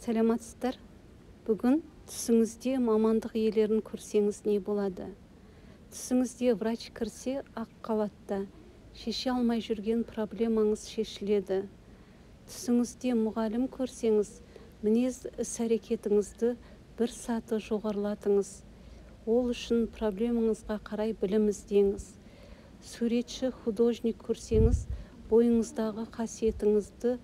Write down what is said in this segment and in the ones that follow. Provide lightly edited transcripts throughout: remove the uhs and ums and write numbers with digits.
Саламатсыздар. Бүгін түсіңізде мамандық иелерін көрсеңіз, не болады? Түсіңізде врач кірсе ақ халатта, шеше алмай жүрген проблемаңыз шешіледі. Түсіңізде мұғалім көрсеңіз, мінез, іс-әрекетіңізді бір саты жоғарылатыңыз. Ол үшін проблемаңызға қарай білім іздеңіз. Суретші, художник көрсеңіз, бойыңыздағы қасиетіңізді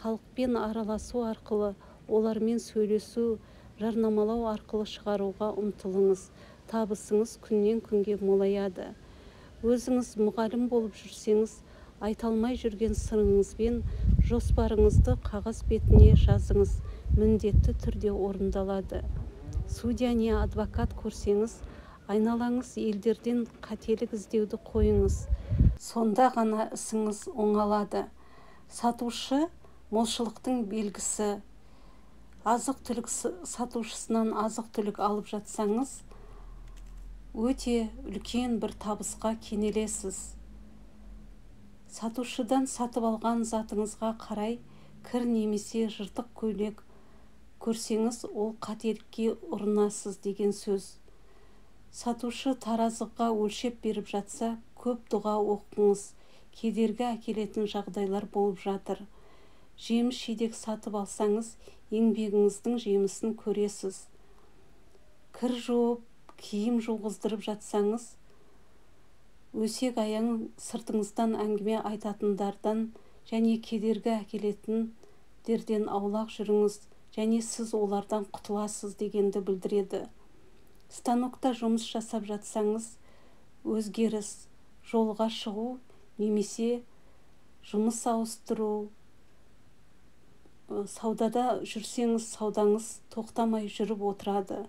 халықпен араласу арқылы, олармен сөйлесу, жарнамалау арқылы шығаруға ұмтылыңыз. Табысыңыз күннен күнге молаяды. Өзіңіз мұғалім болып жүрсеңіз, айта алмай жүрген сырыңыз бен жоспарыңызды қағаз бетіне жазыңыз, міндетті түрде орындалады. Судья не адвокат көрсеңіз, айналаңыз елдерден қателік іздеуді қойыңыз, сонда ғана ісіңіз оңалады. Сатушы – молшылықтың белгісі. Азық-түлік сатушысынан азық-түлік алып жатсаңыз, өте үлкен бір табысқа кенелесіз. Сатушыдан сатып алған затыңызға қарай кір немесе жыртық көйлек көрсеңіз, ол қателікке ұрынасыз деген сөз. Сатушы таразыға өлшеп беріп жатса, көп дұға оқыңыз, кедергі әкелетін жағдайлар болып жатыр. Жеміс-жидек сатып алсаңыз, еңбегіңіздің жемісін көресіз. Кір жуып, киім жуғыздырып жатсаңыз, өсек аяң, сыртыңыздан әңгіме айтатындардан және кедергі әкелетіндерден аулақ жүріңіз және сіз олардан құтыласыз дегенді білдіреді. Станокта жұмыс жасап жатсаңыз, өзгеріс, жолға шығу немесе жұмыс ауыстыру. Саудада жүрсеңіз, саудаңыз тоқтамай жүріп отырады.